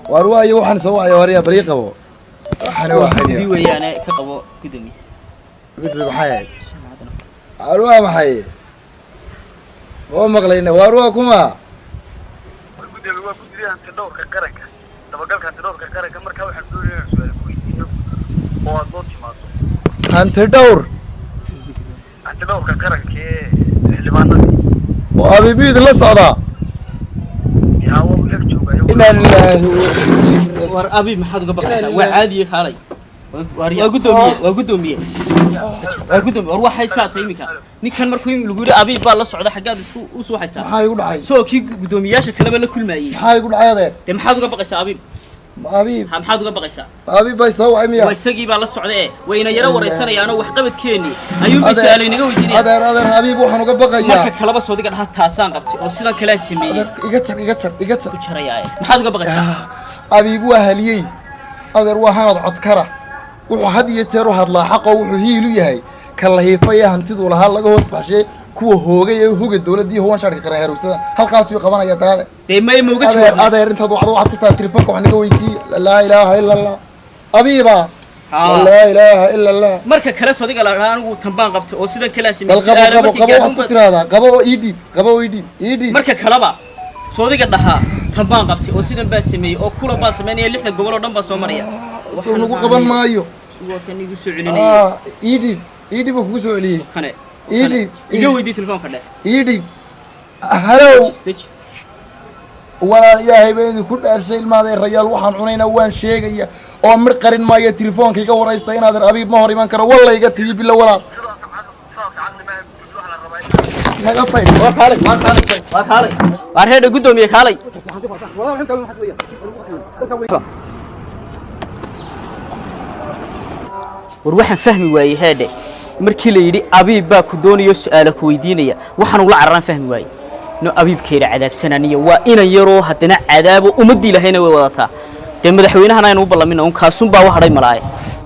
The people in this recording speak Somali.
Waar waayo, waxaan soo wacaya, waaryaa balii qabo. Waxani waa Guddi xaniya. Weeyaane, ka qabo, gudoomiye. Guddi maxay ahayd? Waar waa maxay? Ma maqlayna. Waar waa kuma? Gudoomiye, waa guddiga hanti dhowrka qaranka, dabagalka hanti dhowrka qaranka. Markaa waxaan doonaya inaan su-aal ku weydiino oo aad noo timaado. Hanti dhowr? Hanti dhowrka qaranka ee xildhibaanadii. Oo abibiid la socdaa? Yaa, waa eg joogayo. Inaa lilaahi wa War abi, maxaad uga baqaysaa? Waa caadiye, kaalay. Waa gudoomiye, waa gudoomiye, waa gudoomiye. War waxay saatay iminka ninkan markuu lagu yidhi abiib baa la socda, xaggaad isku u suuxaysaa? Maxaa igu dhacay? Soo kii gudoomiyaasha kaleba la kulmayey. Maxaa igu dhacay, adeer? Dee maxaad uga baqaysaa abiib? Ma abiib? Ha, maxaad uga baqaysaa? Abiib bay soo wacay miya? Waa isagii baa la socda ee wayna yaro waraysanayaanoo waxqabadkeennii ayuunbay su-aalo inaga weydiinaya. Adeer, adeer, abiib waxaan uga baqayaa Marka kaleba soodiga dhaha taasaan qabtay oo sidan kalea sameeyey. Adeer, iga jar, iga jar, iga jar. Ku jarayaaye, maxaad uga baqaysaa? Abiib waa haliyey, adeer. Waa hanad codkara. Wuxuu had iyo jeer u hadlaa xaqoo wuxuu hiil u yahay ka lahiifay ee hantiduu lahaa laga hoos baxshay, kuwa hoogay ee hoga dowladdii huwan shaarka qaran haruursada halkaasuu qabanaya daade. Dee may ma uga Adeer, jawaabna? adeer, intaad wacdo waxaad ku tahay telefoonka wax naga weydiiye. Laa ilaaha ila Allah, abiiba. Haa. Laa ilaaha ila Allah. Marka kale sodiga la dhaha anigu tan baan qabtay oo sidan kalea sameeyey. Bal qabo. Su'aalo Qabo. markay Qabo, waxaad gaadhaan ku tiraahdaa qabo oo ii dhiib, qabo oo ii dhiib, ii dhiib. Marka kaleba soodiga dhahaa tan baan qabtay oo sidan baa sameeyey oo kulan baa sameynaya, lixda gobol oo dhan baa soo maraya. Soo nagu qaban maayo. Waa kan igu soo celinayay. Ah, ii dhiib, ii dhiib, oo kugu soo celiyey. Kane. Ii dhiib. Iga weydii telefoonka dheh. Ii dhiib. Halow. Isdeji. Walaal, ilaahay baa idinku dhaarshay, ilmaaday rayaal, waxaan cunayna waan sheegaya oo mir qarin maayo. Telefoonka iga waraysta inaadan abiib ma hor iman karo, walla iga tiyi bilo, walaal. Sidaas caqli maaha, guddi. Waxaa la rabaa Naga fay. Waa kaalay, waa kaalay, waa kaalay. Waa reedha, guddoomiye, kaalay. War waxaan fahmi waayey, heedhe, markii la yidhi abiib baa ku doonayo, su-aala ku weydiinaya, waxaan ugula cararaan fahmi waayey. No abiibkeena cadaabsananiya waa inan yaroo haddana cadaabo ummaddii ilaahayna way wadataa. Dee madaxweynahana aynu u ballamina un kaasun baa u hadhay malaaye.